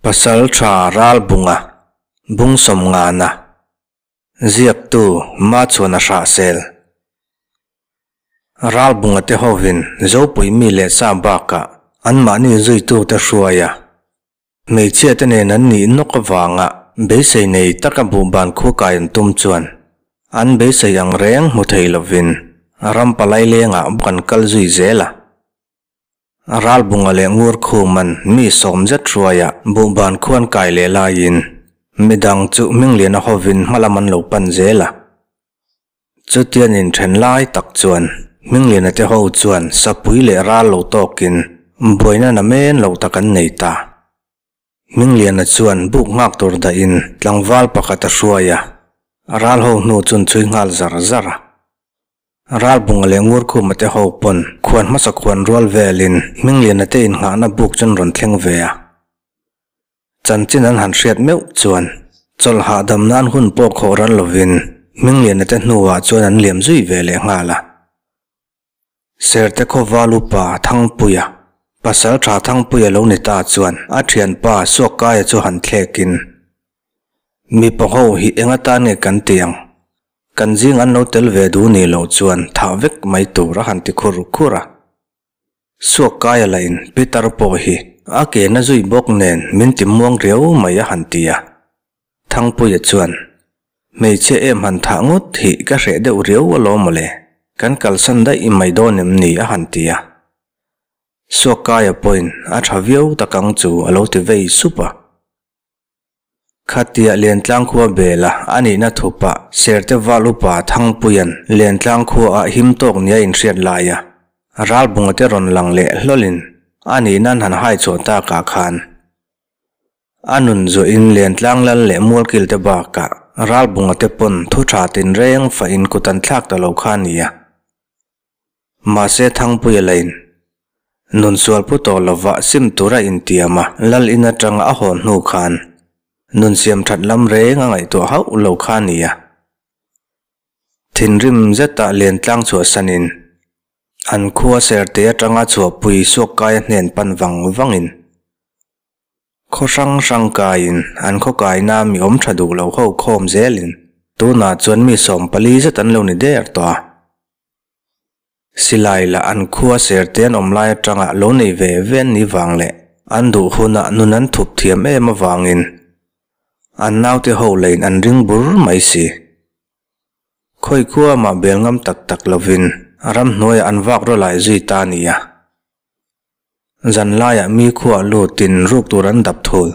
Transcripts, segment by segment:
Pasalṭha Ralbunga Bungsawmngana Ziaktu Machhuana Hrahsel Ralbunga te hovin Zopui mi leh sa bakah anmahni zuitute hruaia hmeichhia te nen an nih nawk avanga beisei nei taka buhban khu kai an tum chuan an beisei ang reng hmu thei lovin ram palai lengah kan kal zui zel a. Ralbunga leh Ngurkhuman mi sawm zet hruaia buhban khuan kai leh laiin midang chu Hmingliana hovin hmalam an lo pan zel a. Chutian inthen lai tak chuan Hmingliana te ho chuan sapui leh ral lo tawkin buaina namen lo tak an nei ta. Hmingliana chuan buk nghak tur dahin tlangval pakhat a hruai a, ral ho hnu chun chhui nghal zar zar a. Ralbunga leh Ngurkhuma te ho pawn khuan hmasa khuan rual velin Hmingliana te innghahna buk chu an rawn thleng ve a. Chanchin an han hriat meuh chuan chawlh hahdam nan hun pawh khawh ral lovin Hmingliana te hnuah chuan an liam zui ve leh nghal a. Serte khawval upa Thangpuia, pasal tha Thangpuia lo ni ta chuan a thianpa Suakkaia chu han thlekin, Mipa ho hi eng atan nge kan ti ang? Kan zing an lo tel ve duh nih loh chuan thah vek mai tur a han ti khur khur a. Suakkaia lahin Peter pawh hi a ke na zui bawk nen min ti muang riau mai a han ti a. Thangpuia chuan, Hmeichhia em han thah ngawt hi ka hreh deuh riau alawm mawle, kan kalsan daih mai dawn em ni a han ti a. Suakkaia pawhin a tha viau tak ang chu a lo ti vei sup a. Khatia Lentlang khua bela a nihna thupah Serte Val upa Thangpuia'n Lentlang khuaah him tawk nia inhriat laia Ralbunga te rawn lang leh hlawlin a nihna an han hai chhuah takah khan a nun zuahin Lentlang lal leh Mualkil te bakah Ralbunga te pawn thu tha tinreng fahin kut an thlak ta lo kha a ni a. Mahse Thangpuia lain nun sual pu tawh lova sim tura intiam a, lal in atanga a hawn hnu khan nun siam that lam reng a ngaihtuah hauh lo kha a ni a. Thinrim zetah Liantlang chhuahsanin an khua Serte atanga chhuahpui Suakkaia hnen pan vang vangin khaw hrang hrang kaiin an khaw kaina mi awm tha duh lo ho khawm zelin tunah chuan mi 40 zet an lo ni der tawh a. Silai lah an khua serte an awm lai atanga lo nei ve ve an nih vang leh an duh hunah nun an thup thiam em avangin an naute ho leiin an ring bur mai si. Khawi khua mah bel ngam tak tak lovin ramhnuaiah an vak rawlai zui ta a ni a. Zan laiah mi khuah lutin ruk tur an dap thul,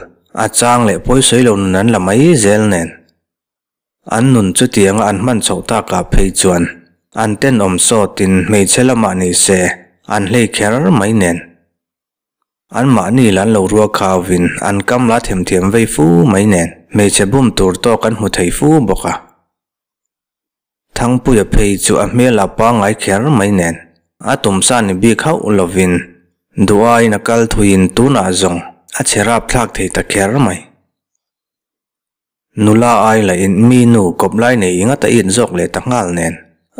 a chang leh pawisawi lo nun an la mai zel nen. An nun chutianga an hman chhoh takah phei chuan an tenawm sawtin hmeichhe lamah ni se an hlei kher mai nen. Anmahni la an lo rua khauvin an kam la themthiam vei fu mai nen hmeichhe bum tur tawk an hmu thei fu bawk a. Thangpuia phei chu a hmel a pangngai kher mai nen a tumsa ni bik hauh lovin duhaiin a kal thuiin tunah zawng a che rapthlak thei ta kher mai. Nula ai lahin mi nu kawp lai nei inga ta it zawk leh ta nghal nen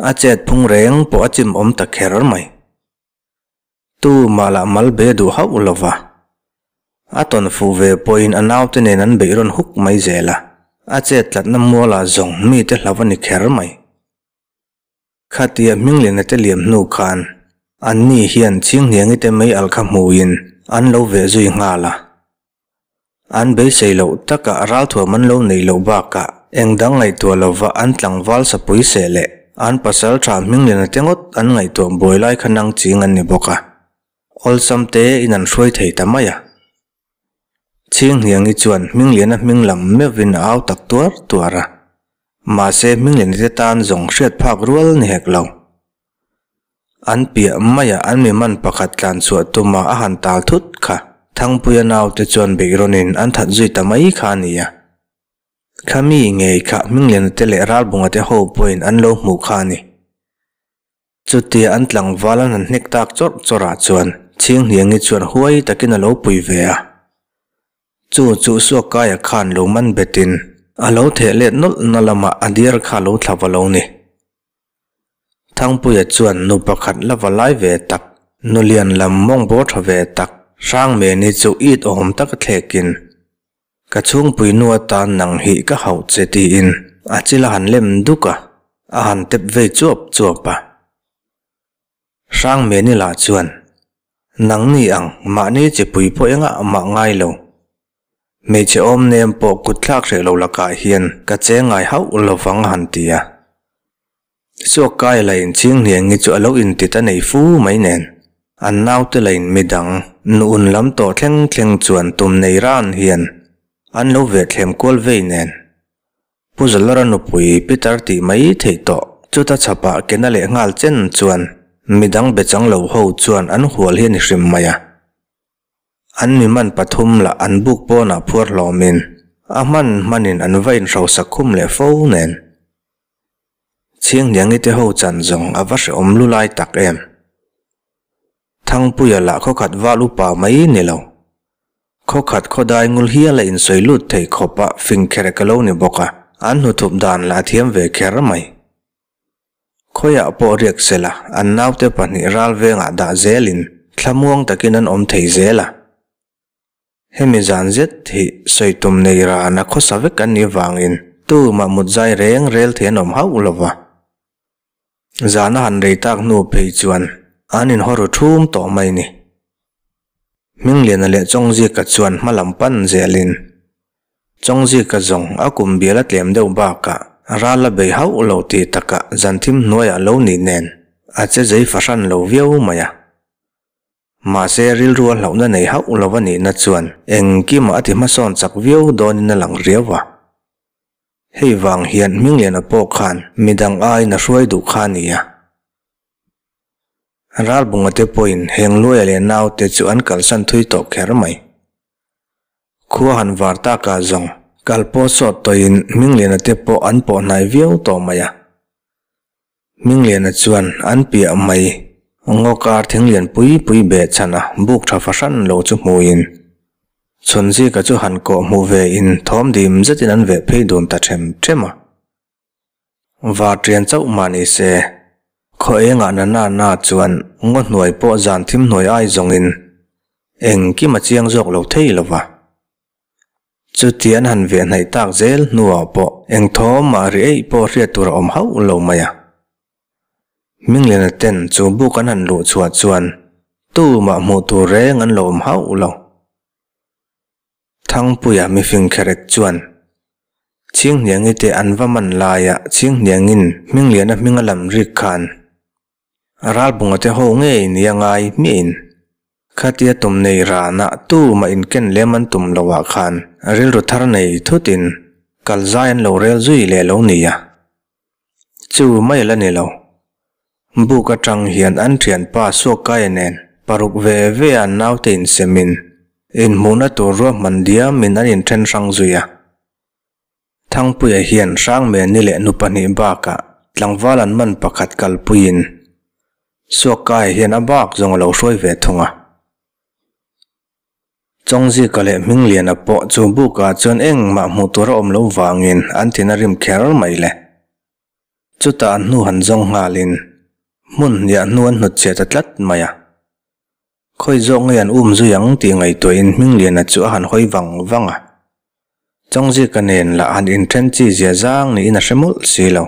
a chet phung reng pawh a chim awm ta kher mai. Tu mah lah mal be duh hauh lo va. A tawn fuh ve pawhin a naute nen an beih rawn huk mai zel a, a chet tlatna mualah zawng mite hlau a ni kher mai. Khatia Hmingliana te liam hnu khan anni hian Chhinghniangi te mei al kha hmuin an lo veh zui nghal a. An beisei loh takah ralthuam an lo neih loh bakah eng dang ngaihtuah lova an tlangval sapui seh leh an pasal tha Hmingliana te ngawt an ngaihtuah buai lai kha nang ching an ni bawk a. Awlsam te in an hruai thei ta mai a. Chhinghniangi chuan Hmingliana hming lam meuhin a au tak tuar tuar a. Mahse Hmingliana te tan zawng hriat phak rual ni hek lo. An piah maiah an mi man pakhat tlan chhuah tuma a han tal thut kha Thangpuia naute chuan beihrawnin an that zui ta mai kha a ni a. Khami ngei kha Hmingliana te leh Ralbunga te ho pawhin an lo hmuh kha a ni. Chutia an tlangval an han hnek tak chawrh chawrhah chuan Chhinghniangi chuan huai takin a lo pui ve a. Chu chu Suakkaia khan lo man betin a lo theh let nawlh na lamah a diar kha lo thla va lo ni. Thangpuia chuan nu pakhat la va lai ve tak, nu lian lam mawng bawr tha ve tak, Hrangmeni chu it awm tak a thlekin. Ka chhungpui nu atan nang hi ka hauh che tiin a chil a han lem duk a, a han tep vei chuap chuap a. Hrangmeni lah chuan, Nangni ang, mahni chipui pawh engah mah ngai lo. Hmeichhe awm nem pawh kut thlak hreh lo lakah hian ka che ngai hauh lovang a han ti a. Suakkai la inchhing hniangi chu a lo inti ta nei fu mai nen, an naute la in midang nu un lam tawh thleng thleng chuan tum nei ran hian an lo ve thlem kual vei nen. Pu Zalawra nupui Peter tih mai theih tawh chuta chhapah kena leh nghal chen chuan midang be chang lo ho chuan an hual hi a ni hrim mai a. An mi man pathum lah an buk pawnah phuar hlawmin a hman hmanin an va inhrosak khum leh fo nen. Chhinghniangi te ho chan zawng a va hrehawm lu lai tak em. Thangpuia lah khawkhat val upa mai ni lo. Khawkhat khawdai ngul hial a insawi lut thei khawp a fing kher ka lo ni bawk a, an hnuthup dan lah a thiam ve kher mai. Khawiah pawh riak sela an naute pahnih ral vengah dah zelin thlamuang takin an awm thei zel a. Hemi zan zet hi sawi tum nei rana khawsa vek an nih vangin tumah mut zai reng rel thei an awm hauh lo va. Zana han rei tak hnu phei chuan an inhaw ru thum tawh mai ni. Hmingliana leh Chawngzika chuan hma lam pan zelin Chawngzika zawng a kum bial a tlem deuh bakah ral a bei hauh lo tih takah zan thim hnuaiah lo nih nen a che zei fahran lo viau mai a. Mahse, rilru a hlauhna nei hauh lo a nihna chuan engkimah a ti hmasawn chak viau dawnin a lang riau a. Hei vang hian Hmingliana pawh khan midang aiin a hruai duh kha a ni a. Ralbunga te pawhin heng Luaia leh naute chu an kalsan thui tawh kher mai. Khua han var takah zawng kal pawh sawt tawhin Hmingliana te pawh an pawh hnai viau tawh mai a. Hmingliana chuan an piah mai ngaw kar thinglian pui pui beh chhan a buk tha fahran lo chu hmuin Chhunzika chu han kawh hmuh ve in thawm dim zetin an veh phei dun ta them them a. Varṭian chauh mah ni se, khaw engah na na na chuan ngaw hnuai pawh zan thim hnuai ai zawngin engkim a chiang zawk lo thei lo va. Chuti an han veh hnaih tak zel hnuah pawh eng thawmah ri eih pawh hriat tur a awm hauh lo mai a. Hmingliana ten chu buk an han luh chhuah chuan tumah hmuh tur reng an lo awm hauh lo. Thangpuia mifing kherek chuan Chhinghniangi te an va man laia Chhinghniangin Hmingliana hming a lam rik khan Ralbunga te ho ngei nia ngai hmiahin khatia tum nei rana tumah inken lem an tum loah khan rilru thar nei thutin kal zai an lo rel zui leh lo nia. Chu mai la ni lo. Buk atang hian an thianpa Suakkaia nen paruk ve ve an naute insemin inhmuhna tur ruahman diamin an inthen hrang zui a. Thangpuia hian Hrangmeni leh nu pahnih bakah tlangval an man pakhat kalpuiin Suakkaia hian a bak zawng a lo hruai ve thung a. Chawngzika leh Hmingliana pawh chu bukah chuan engmah hmuh tur a awm lo vangin an thin a rim kher mai le. Chutah an hnu han zawng nghalin hmun hniah hnu an hnutchhiah ta tlat mai a. Khawi zawk ngei an um zui ang tih ngaihtuahin Hmingliana chu a han hawi vang vang a. Chawngzika nen lah han inthen chi zia zang niin a hre mawlh si lo.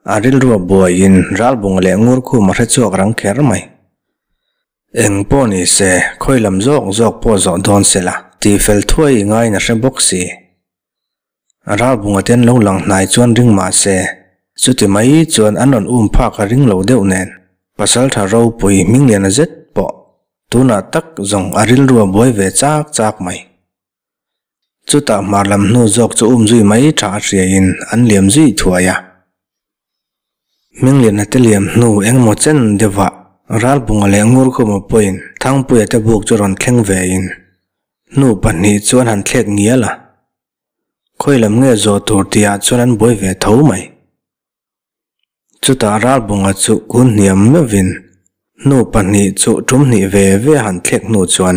A rilru a buaiin Ralbunga leh Ngurkhum a hre chhuak rang kher mai. Eng pawh ni se, khawi lam zawk zawk pawh zawh dawn se la tih fel thuai ngaiin a hre bawk si. Ralbunga te an lo lang hnai chuan ring mah se, chuti mai chuan an rawn um phak a ring lo deuh nen, Pasaltha ropui Hmingliana zet pawh tunah tak zawng a rilru a buai ve chak chak mai. Chutah hmar lam hnu zawk chu um zui mai tha a hriain an liam zui thuai a. Hmingliana te liam hnu engemaw chen deuhah Ralbunga leh Ngurkhuma pawhin Thangpuia te buk chu rawn thleng vein hnu pahnih chuan han thlek ngial a. Khawi lam nge zawh tur tihah chuan an buai ve tho mai. Chutah Ralbunga chu kun hniam meuhvin hnu pahnih chu tum hnih ve ve a han thlek hnu chuan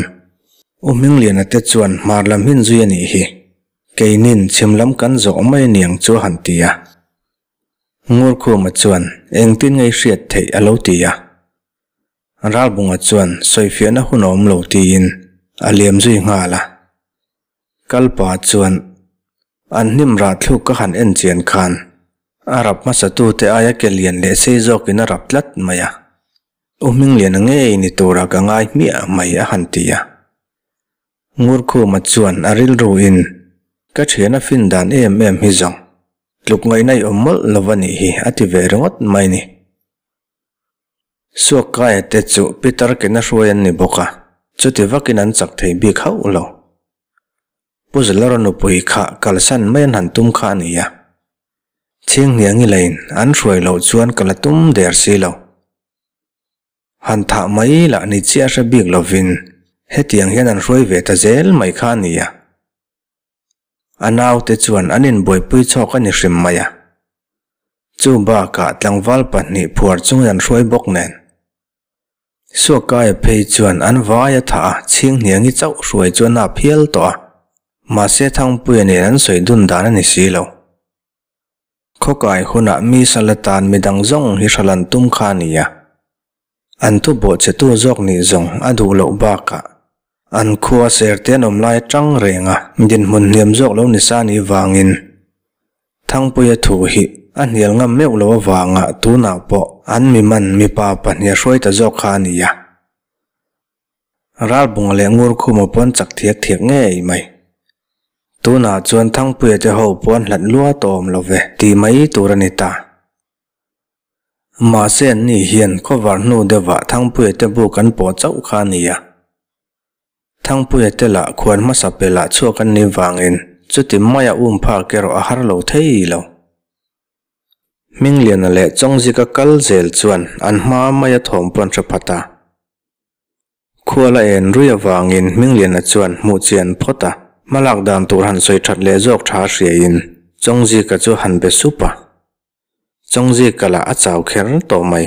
U Hmingliana te chuan hmar lam hin zui a nih hi, keinin chhim lam kan zawh mai aniang chu a han ti a. Ngurkhuma chuan engtin nge i hriat theih a lo ti a. Ralbunga chuan sawifiahna hun a awm lo tiin a liam zui nghal a. Kalpa chuan an hnim rah thluk ka han en chian khan a rap hmasatute aia ke lian leh sei zawkin a rap tlat mai a. U Hmingliana ngei ni tura ka ngai hmiah mai a han ti a. Ngurkhuma chuan a rilruin ka thian a fin dan em em hi zawng tluk ngaihna i awm mawlh lo a nih hi a ti ve ringawt mai ni. Suakkaia te chu Peter kena hruai an ni bawk a, chuti vakin an chak thei bik hauh lo. Pu Zalawra nupui kha kalsan mai an han tum kha a ni a. Chhinghniangi lain an hruai loh chuan ka la tum der si lo. Han thah mai lah ni chiah hre bik lovin hetiang hian an hruai ve ta zel mai kha a ni a. A naute chuan an inbuaipui chhawk a ni hrim mai a. Chu bakah tlangval pahnih phuar chungin an hruai bawk nen. Suakaia phei chuan an vai a thah a, Chhinghniangi chauh hruai chu a nap hial tawh a. Mahse Thangpuia nen an sawi dun dan a ni si lo. Khawkai hunah mi sal atan midang zawng hi hralan tum kha a ni a. An thu bawhchhetu zawk nih zawng a duh loh bakah an khua serte an awm lai atang reng a, dinhmun hniam zawk lo ni sa nih vangin Thangpuia thu hi a hnial ngam meuh lo avanga tunah pawh an miman mipa pahnih a hruai ta zawk kha a ni a. Ralbunga leh Ngurkhuma pawn chak thiak thiak ngei mai. Tunah chuan Thangpuia te ho pawn hlat lua tawh awm lo ve tih mai tur a ni ta. Mahse an ni hian khawvar hnu deuhah Thangpuia te bu kan pawh chauh kha a ni a. Thangpuia te lah khuan hmasa pelah chhuak an nih vangin chuti maia um phak erawh a har lo thei lo. Hmingliana leh Chawngzika kal zel chuan an hma maia thawm pawn hre phat a. Khuala en rui avangin Hmingliana chuan hmuh chian phawt a, hmalak dan tur han sawi that leh zawk tha hriain Chawngzika chu han be sup a. Chawngzika lah a chau kher tawh mai.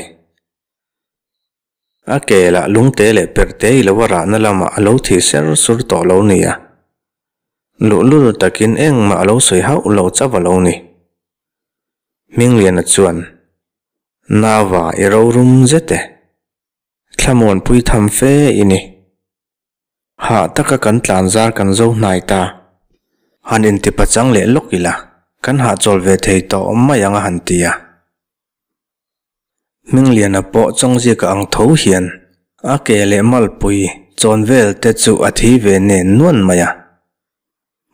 A ke lah lungte leh perhte i lo a rahna lamah a lo thi ser sur tawh lo nia. Luhlul takin engmah a lo sawi hauh lo chauh a lo ni. Hmingliana chuan, Nava i rorum zet e. Thlamuanpui tham fe i ni. Hah taka kan tlan zar kan zo hnai ta. Han inti pachang leh lawk ila, kan hahchawl ve thei tawh awm mai ang a han ti a. Hmingliana pawh Chawngzika ang tho hian a ke leh malpui chawn vel te chu a thi ve nen nuan mai a.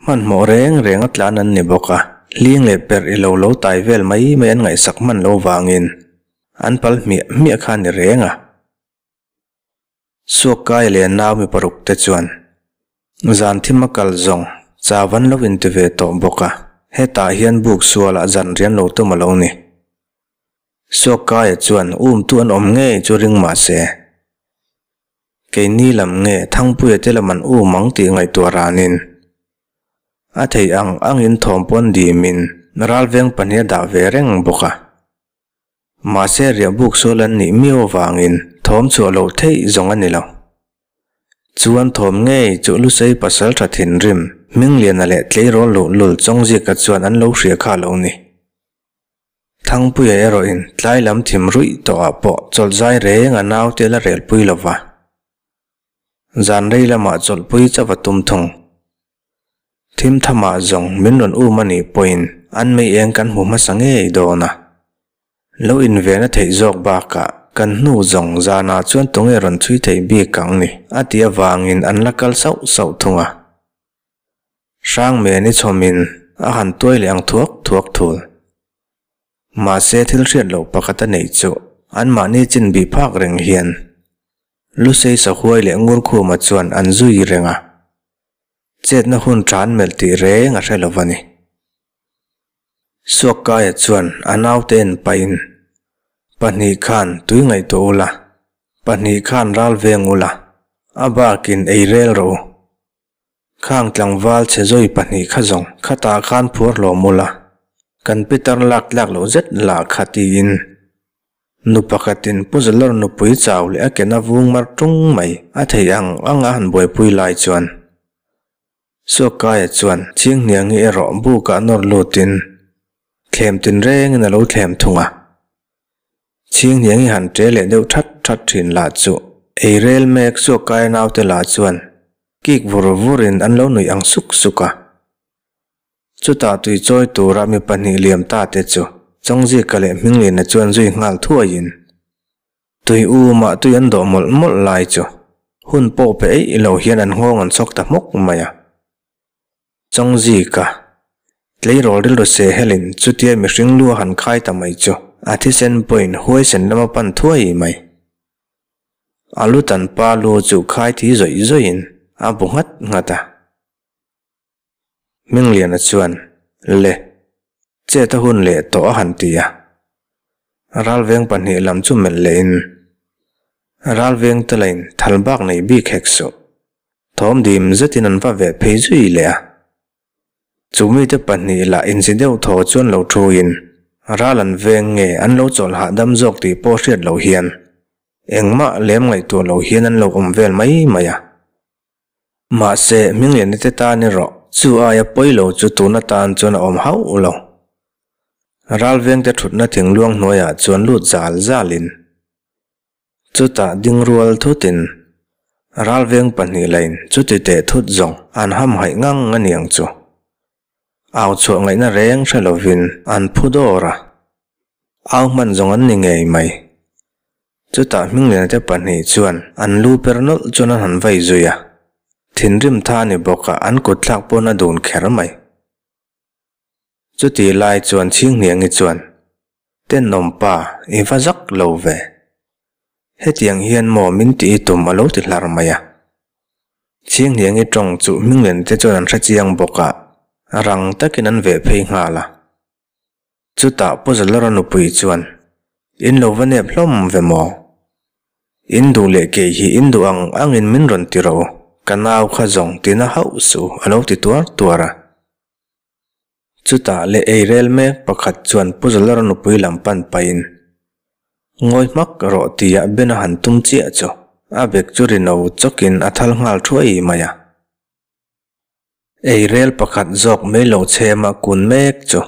Hmanhmawh reng reng a tlan an ni bawk a, hling leh perh i lo lo tai vel mai mai an ngaihsak hman lo vangin an pal hmiah hmiah kha a ni reng a. Suakkai leh nau mi paruk te chuan zan thim a kal zawng chau an lo inti ve tawh bawk a, hetah hian buk sualah zan rian lo tum a lo ni. Suakkaia chuan umtu an awm ngei chu ring mah se. Keini lam nge Thangpuia te lam an um ang tih ngaihtuah ranin a theih ang angin thawm pawn dimin ralveng pahnih a dah ve reng bawk a. Mahse riahbuk sual an nih miau avangin thawm chhuah loh theih zawng a ni lo. Chuan thawm ngei chu Lusei pasal tha thinrim Hmingliana leh tleirawl luhlul Chawngzika chuan an lo hria kha lo ni. Thangpuia erawhin tlai lam thim ruih tawhah pawh chawlh zai reng a naute la relpui lo va. Zan rei lamah chawlhpui chauh a tum thung. Thim thamah zawng min rawn um a nih pawhin an mei eng kan hmu hmasa ngei dawn a. Lo inven a theih zawk bakah kan hnu zawng zanah chuan tunge rawn chhui thei bik ang ni a tih avangin an la kal sauh sauh thung a. Hrangmeni chhawmin a han tuai leh ang thuak thuak thul. Mahse thil hriat loh pakhat a neih chu anmahni chin bih phak reng hian Lusei sahuai leh Ngurkhuma chuan an zui reng a, chetna hun tha an melh tih reng a hre lo va ni. Suakkaia chuan a naute en pahin, Pahnih khan tui ngaihtuah ula, pahnih khan ral veng ula, a bakin ei rel rawh u. Khang tlangval chhe zawi pahnih kha zawng khatah khan phuar hlawm ula, kan pitar lak tlak loh zet lah kha tiin nu pakhatin Pu Zalawr nupui chau leh a kena vung mar tung mai a theih ang ang a han buaipui lai chuan Suakkaia chuan Chinghniangi erawh bukah nawr lutin thlem tinrengin a lo thlem thung a. Chhinghniangi han ṭe leh deuh that that ṭhin lah chu ei rel mek Suakkaia naute lah chuan. Kik vur vurin an lo nuih ang suk suk a. Chutah tui chawi tura mi pahnih liam ta te chu Chawngzika leh Hmingliana chuan zui nghal thuaiin tui u mah tui an dawh mawlh mawlh lai chu hun pawh pe eih lo hian an nghawng an chhawk ta hmawk mai a. Chawngzika, tleirawl rilru se helin chutia mihring lu a han khai ta mai chu a thisen pawhin huaisen lama pan thuai mai. A lu tan pa lu chu khai thi zawih zawihin a bu nghat nghat a. Hmingliana chuan, Le, chet a hun leh tawh a han ti a. Ralveng pahnih lam chu melh lehin, Ralveng te lain thal bak nei bik hek suh. Thawm dim zetin an va ve phei zui leh a. Chu mite pahnih lah inzi deuh thaw chuan lo thuin ral an veng nge an lo chawlh hahdam zawk tih pawh hriat loh hian engmah lem ngaihtuah loh hian an lo awm vel mai mai a. Mahse, Hmingliana te tan erawh chu aia pawi lo chu tun atan chuan a awm hauh lo. Ralvengte thutna thingluang hnuaiah chuan lut zal zalin Chutah ding rual thutin ralveng pahnih lain chuti teh thut zawng an hamhaih ngang a niang chu. Au chhuah ngaihna reng hre lovin an phu dawr a, au hman zawng an ni ngei mai. Chutah Hmingliana te pahnih chuan an lu per nawlh chuan an han vai zui a, thinrim tha ni bawk a an kut thlak pawn a dun kher mai. Chuti lai chuan Chhinghniangi chuan, Tenawm pa, i va zak lo ve. Hetiang hian maw min tih i tum a lo ti hlar mai a. Chhinghniangi tawng chu Hminglian te chuan an hre chiang bawk a, rang takin an veh phei nghal a. Chutah Pu Zalawra nupui chuan, In lo va nep hlawm ve maw? In duh leh kei hi in duh ang angin min rawn ti rawh u, ka nau kha zawng tina hauh suh a lo ti tuar tuar a. Chutah leh ei rel mek pakhat chuan Pu Zalawra nupui lam pan pahin, Ngawi hmak rawh tia Ben a han tum chiah chu a bek chu rino chawkin a thal nghal thuai mai a. Ei rel pakhat zawk mai lo chhema kun mek chu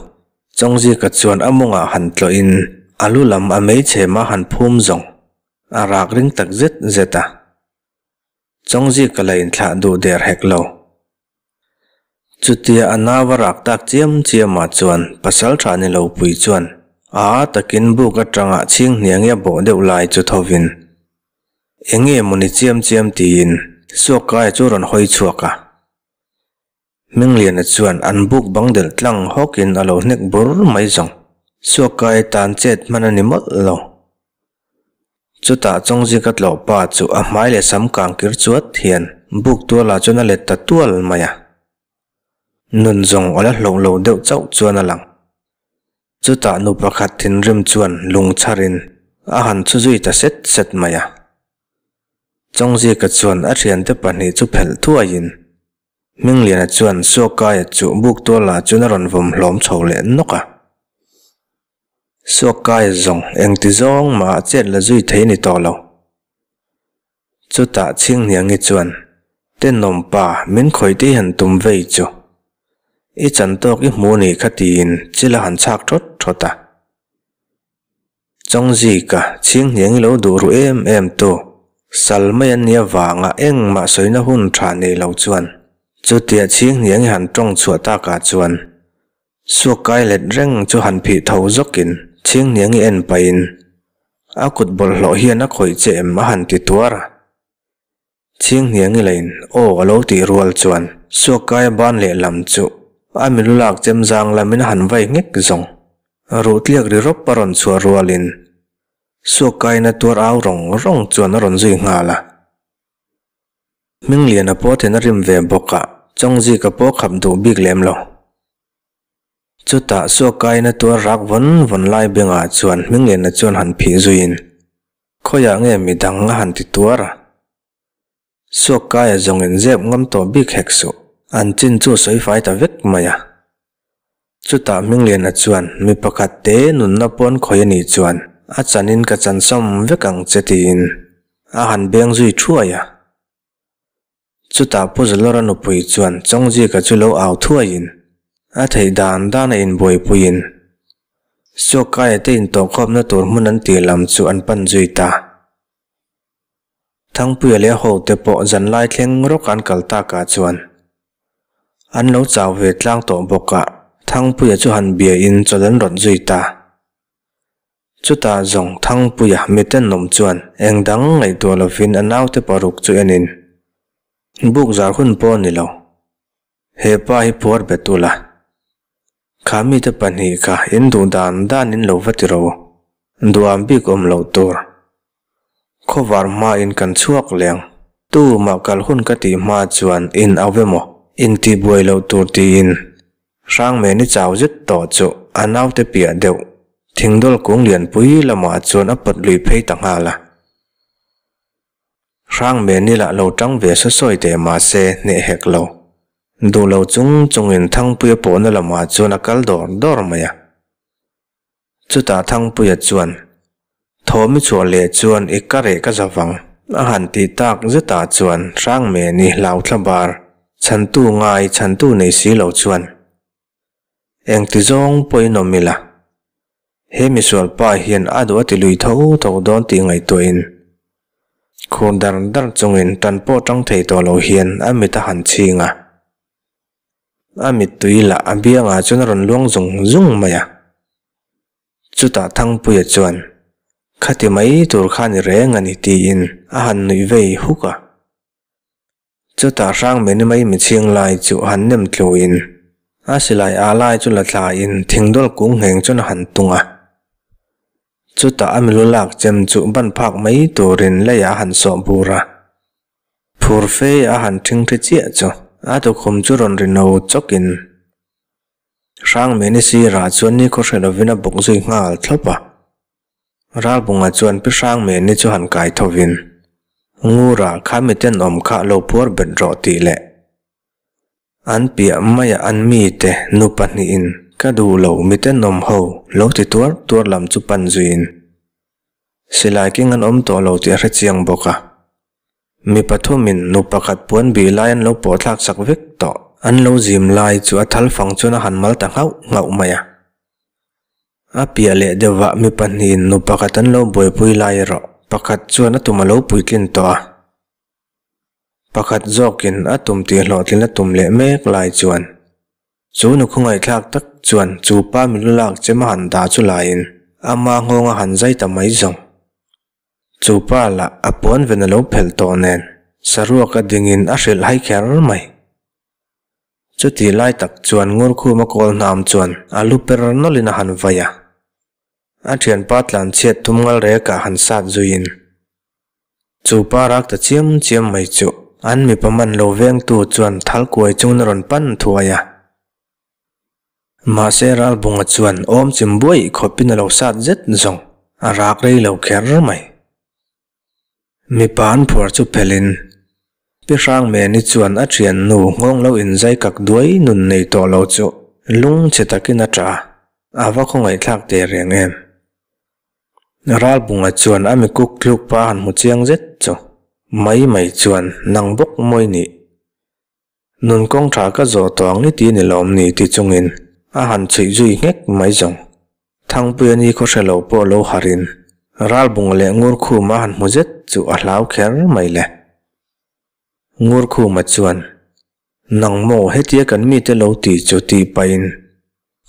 Chawngzika chuan a mawngah han tlawhin a lu lam a mei chhema han phum zawng a rak ring tak zet zet a. Chawngzika la inthlah duh der hek lo. Chutia a nau a rak tak chiam chiamah chuan pasal tha ni lo pui chuan a a takin buk atanga chhing hniang i a bawh deuh lai chu thovin eng nge mawni chiam chiam tiin Suakkaia chu rawn hawi chhuak a. Hmingliana chuan an buk bang delh tlang hawkin a lo hnek bur mai zawng. Suakkaia tan chet hman a ni mawlh lo. Chutah Chawngzika tlawh pa chu a hmai leh sam kang kir chuat hian buk tualah chuan a let ta tual mai a. Nun zawng a la hlauh lo deuh chauh chuan a lang. Chutah nu pakhat thinrim chuan lung chharin a han chhu zui ta set set mai a. Chawngzika chuan a thiante pahnih chu phelh thuaiin Hmingliana chuan Suakkaia chu buk tualah chuan a rawn vawm hlawm chho leh nawk a. Suakkaia zawng engti zawng mah a chet la zui thei ni tawh lo. Chutah Chhinghniangi chuan, Tenawm pa, min khawih te han tum vei chu. I chan tawk i hmu ni kha tiin chil a han chhak thawt thawt a. Chawngzika, Chhinghniangi lo duh ru em em tu, sal mai an nia vanga engmah sawina hun tha nei lo chuan chutia Chhinghniangi han tawng chhuah takah chuan Suak kai let reng chu han phih tho zawkin Chhinghniangi en pahin a kut bawlhhlawh hian a khawih che em a han ti tuar a. Chhinghniangi lain aw a lo tih rual chuan suak kaia ban lehlam chu a milu lak chem zang lamin a han vai nghek zawng. Ruh tliak ri rawp a rawn chhuah rualin suak kaina tuar au rawng rawng chuan a rawn zui nghal a. Hmingliana pawh then a rim ve bawk a, Chawngzika pawh khap duh bik lem lo. Chutah Suakkaina tuar rak vawn vawn lai bengah chuan Hmingliana chuan han phih zuiin, Khawiah nge midang a han ti tuar a? Suakkaia zawngin zep ngam tawh bik hek suh, an chin chu sawi fai ta vek mai a. Chutah Hmingliana chuan mi pakhat te nunna pawn khawi a nih chuan a chanin ka chansawm vek ang che tiin a han beng zui thuai a. Chutah Pu Zalawra nupui chuan Chawngzika chu lo au thuaiin a theih dan dan a inbuaipuiin Suakkaia te intawhkhawmna tur hmun an tih lam chu an pan zui ta. Thangpuia leh a hote pawh zanlai thleng rawk an kal takah chuan an lo chau ve tlang tawh bawk a, Thangpuia chu han bia in chawlh an rawt zui ta. Chutah zawng Thangpuia mitenawm chuan eng dang ngaihtuah lovin a naute paruk chu enin buk zar hun pawh a ni lo. He pa hi phuar bet ula. Kha mite pahnih kha in duh dan dan in lo va ti ro. Duam bik awm loh tur. Khawvar hma in kan chhuak leng. Tu mah kal hun ka tih hma chuan in au ve maw? In tih buai loh tur tiin Hrangmeni chau zet tawh chu a naute piah deuh thingdawl kung lianpui lamah chuan a pawt lui phei ta nghal a. Hrangmeni lah lo tang ve saw sawi teh mahse hneh hek lo. Duh lo chung chungin Thangpuia pawhna lamah chuan a kal dawr dawr mai a. Chutah Thangpuia chuan, Thawm i chhuah leh chuan i ka reh ka zavang a han tih tak zetah chuan Hrangmeni hlauthla bar chhantu ngai chhantu nei si lo chuan, Engti zawng pawhin awm ila, he misual pa hian a duh a ti lui tho tho dawn tih ngaihtuahin khur dar dar chungin tan pawh tang thei tawh lo hian a mit a han chhing a. A mittui lah a biangah chuan a rawn luang zung zung mai a. Chutah Thangpuia chuan, Khati mai tur kha ni reng a ni tiin a han nuih vei huk a. Chutah Hrangmeni mai michhing lai chu han nem tluin a silai ah lai chu la thlain thingdawl kung ngheng chuan a han tung a. Chutah a milu lak chem chu ban phak mai turin leiah a han sawh bur a. Phur fe a han thingthi chiah chu a tukhum chu rawn ri no chawkin Hrangmeni sirah chuan nikhaw hre lovin a bawk zui nghal thlawp a. Ralbunga chuan Pi Hrangmeni chu han kai thovin, Ngura kha mi tenawm kha lo phuar bet rawh tih leh an piah maia an mite nu pahnihin ka duh lo mi tenawm ho lo ti tuar tuar lam chu pan zuiin silai keng an awm tawh lo tih a hre chiang bawk a. Mi pathumin nu pakhat puan bih lai an lo pawh thlak sak vek tawh. An lo zim lai chu a thal fang chuan a han mal ta nghauh nghauh mai a. A piah leh deuhvah mi pahnihin nu pakhat an lo buaipui lai erawh pakhat chuan a tum a lo puitlin tawh a. Pakhat zawkin a tum tih hlawhtlin a tum leh mek lai chuan chu nu khawngaihthlak tak chuan chu pa milu lak chem a han dah chu laiin ama nghawng a han zai ta mai zawng. Chu pa lah a puan ven a lo phelh tawh nen saruak a dingin a hrilh hai kher mai. Chuti lai tak chuan Ngurkhuma kawl hnam chuan a lu per nawlhin a han vai a. A thianpa tlanchhiat thum ngal rekah han sat zuiin chu pa rak ta chiam chiam mai chu an mipa man lo vengtu chuan thal kuai chungin a rawn pan thuai a. Mahse Ralbunga chuan awm chim buaih khawpin a lo sat zet zawng a rak rei lo kher mai. Mipa an phuar chu phelhin Pi Hrangmeni chuan a thiannu nghawng lo inzai kak duai nun nei tawh lo chu lung chhe takin a ṭah a, a va khawngaihthlak teh reng em. Ralbunga chuan a mi kuk tluk pa han hmu chiang zet chu mai mai chuan nang bawk mawi nih. Nun kawng tha ka zawh tawh ang i ti ni lawm ni ti chungin a han chhuih zui nghek mai zawng. Thangpuia ni khaw hre lo pawh lo harhin Ralbunga leh Ngurkhuma han hmu zet chu a hlau kher mai le. Ngurkhuma chuan, Nang maw hetia kan mite lo ti chu tih pahin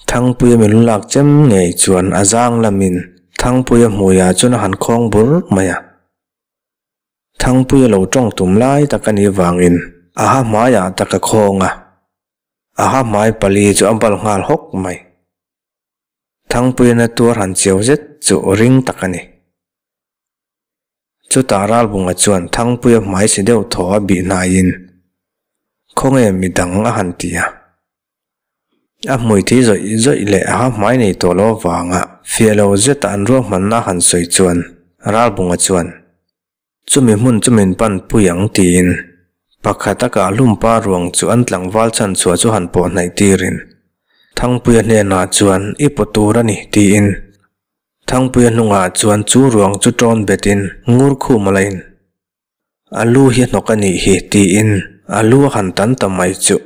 Thangpuia mi lu lak chem ngei chuan a zang lamin Thangpuia hmuiah chuan a han khawng bur mai a. Thangpuia lo tawng tum lai tak a nih vangin a ha hmaiah tak a khawng a, a ha hmai pali chu a bal nghal hawk mai. Thangpuia na tuar han chiau zet chu ring tak a ni. Chutah Ralbunga chuan Thangpuia hmai si deuh thaw a bih hnaiin, Khawnge midang a han ti a. A hmui thi zawih zawih leh a ha hmai nei tawh lo avanga fiah lo zeta an ruahmanna a han sawi chuan Ralbunga chuan, Chumi hmun chu min pan pui ang tiin pakhat a kah hlumpa ruang chu an tlangval chhan chhuah chu han pawh hnaih tirin Thangpuia hnenah chuan i paw tur a ni tiin Thangpuia hnungah chuan chu ruang chu tawn betin ngur khum a lain a lu hi a hnawk a nih hi tiin a lu a han tan ta mai chuh.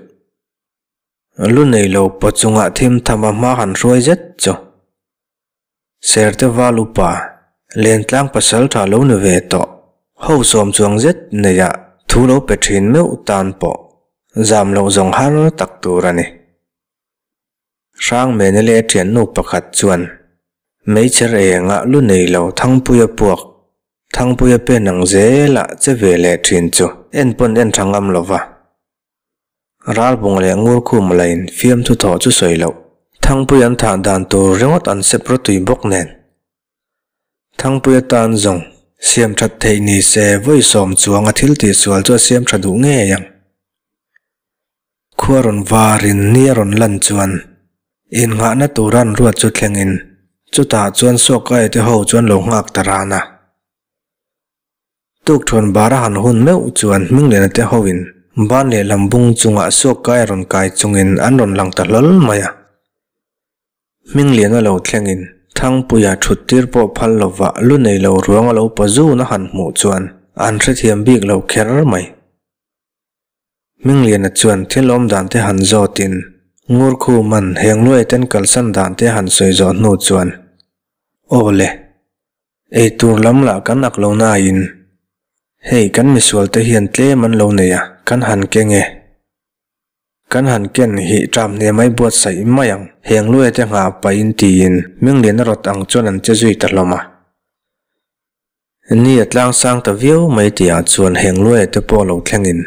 Lu nei lo paw chungah thim tham a hma han hruai zet chu. Serte val upa, Lentlang pasal tha lo ni ve tawh. Ho sawm chuang zet neia thu lo pe thin meuh tan pawh zam loh zawng har tak tur a ni. Hrangmene leh thiannu pakhat chuan Hmeichhe rengah lu nei lo Thangpuia puak, Thangpuia pen ang zelah che ve leh thin chu en pawn en tha ngam lo va. Ralbung leh Ngurkhum lain fiamthu thawh chu sawi loh, Thangpuia an thah dan tur ringawt an sep rawtui bawk nen. Thangpuia tan zawng siam that theih ni se vawi sawm chuang a thil tihsual chu a siam tha duh ngei ang. Khua rawn varin ni a rawn lan chuan innghahna tura an ruat chu thlengin chutah chuan Sawkaia te ho chuan lo nghak ta ran a. Tukthuan bar a han hun meuh chuan Hmingliana te hoin ban lehlam bung chungah Sawkaia rawn kai chungin an rawn lang ta hlawl mai a. Hmingliana lo thlengin Thangpuia thut tir pawh phal lova lu nei lo ruang a lo pa zun a han hmuh chuan an hrethiam bik lo kher mai. Hmingliana chuan thil awm dan te han zawtin Ngurkhuman heng luai ten kalsan dan te han sawi zawh hnu chuan, Aw le, eitur lam lah kan ak lo nain hei kan misual te hian tlem an lo nei a, kan han keng e. Kan han ken hi ṭam hne mai buatsaih mai ang, heng luai te nghah pahin tiin Hmingliana rawt ang chuan an che zui ta hlawm a. Ni a tlang sang ta viau mai tihah chuan heng luaia te pawh lo thlengin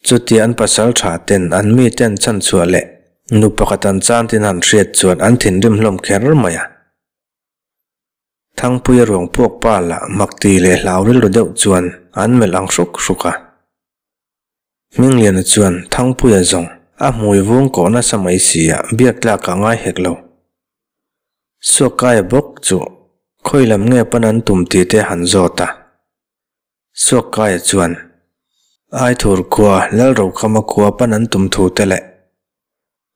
chutia an pasal tha ten an mi ten chhan chhuah leh nu pakhat an chan tin han hriat chuan an thinrim hlawm kher mai a. Thangpuia ruang puak pa lah makti leh hlau rilru deuh chuan an melh ang hruk hruk a. Hmingliana chuan Thangpuia zawng a hmui vung kawh nasa mai si a biak tlak ah ngai hek lo. Suakkaia bawk chu khawi lam nge pan an tum tih te han zawt a. Suakkaia chuan Aithur khua Lalrokhama khua pan an tum thu te leh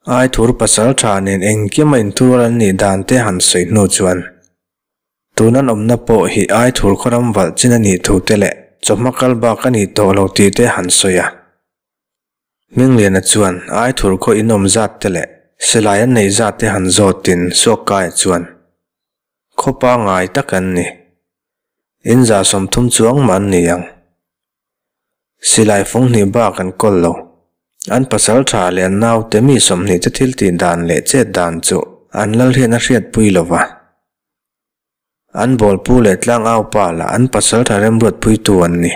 Aithur pasal tha nen engkim a inthurual an nih dan te han sawi hnu chuan tun an awmna pawh hi Aithur khaw ram valh chin a nih thu te leh chawhma kal bak a nih tawh lo tih te han sawi a. Hmingliana chuan Aithur khaw inawm zat te leh silai an neih zat te han zawtin Suakkaia chuan khaw pangngai tak an ni. In 130 chuang mah an ni ang. Silai fung hnih bak an kawl lo. An pasal tha leh an naute mi 20 te thil tih dan leh chet dan chu an lal hian a hriatpui lo va. An bawlpu leh tlangau pa lah an pasal tha remruatpuitu an ni.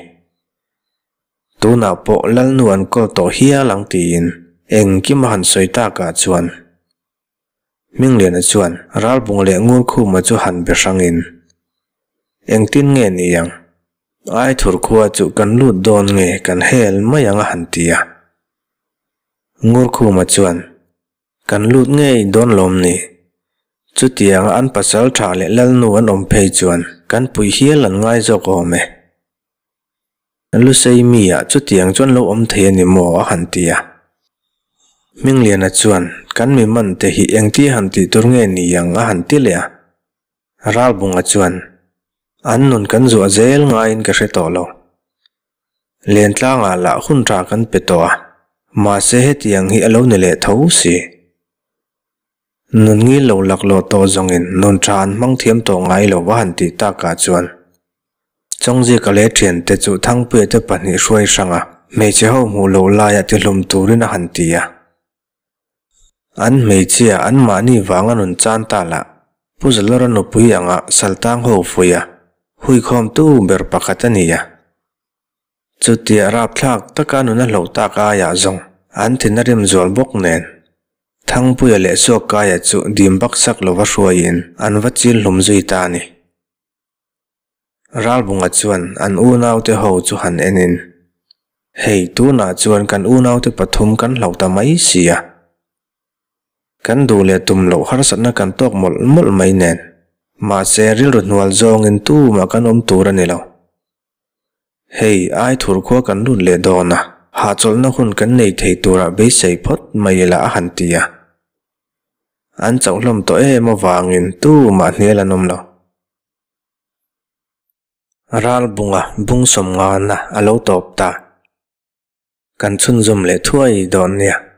Tunah pawh Lalnu an kawl tawh hial ang tiin engkim a han sawi takah chuan Hmingliana chuan Ralbung leh Ngurkhuma chu han be hrangin, Engtin nge ni ang? Aithur khua chu kan lut dawn nge kan hel mai ang a han ti a. Ngurkhuma chuan, Kan lut ngei dawn lawm ni? Chutianga an pasal tha leh Lalnu an awm phei chuan kan pui hial an ngai zawk awm e. Lusei mi ah chutiang chuan lo awm thei a ni maw? a han ti a. Hmingliana chuan, Kan mi man te hi engti han tih tur nge ni ang? a han ti leh a. Ralbunga chuan, An nun kan zuah zel ngaiin ka hre tawh lo. Lentlangah lah hun tha kan pe tawh a, mahse hetiang hi a lo ni leh tho si. Nun ngil lo laklawh tawh zawngin nun tha an hmang thiam tawh ngai lo a han tih takah chuan Chawngzika leh thiante chu Thangpuia te pahnih hruai hranga hmeichhe ho hmuh loh laia tihlum turin a han ti a. An hmeichhia anmahni vanga nun chan ta lah Pu Zalawra nupui anga Saltang ho fuih a, huikhawmtu ber pakhat a ni a. Chutia rapthlak taka nun a hloh tak aiah zawng an thin a rim zual bawk nen, Thangpuia leh Suakkaia chu dim baksak lova hruaiin an va chil hlum zui ta a ni. Ralbunga chuan an unaute ho chu han enin, Hei, tunah chuan kan unaute pathum kan hloh ta mai si a. Kan duh leh tum loh harsatna kan tawk mawlh mawlh mai nen, mahse rilru hnual zawngin tumah kan awm tur a ni lo. Hei, Aithur khua kan lut leh dawn a, hahchawlhna hun kan nei thei turah beisei phawt mai ila a han ti a. An chauh hlawm tawh em avangin tumah hnial an awm lo. Ralbunga bung sawm ngana a lo tawp ta. Kan chhunzawm leh thuai dawn nia.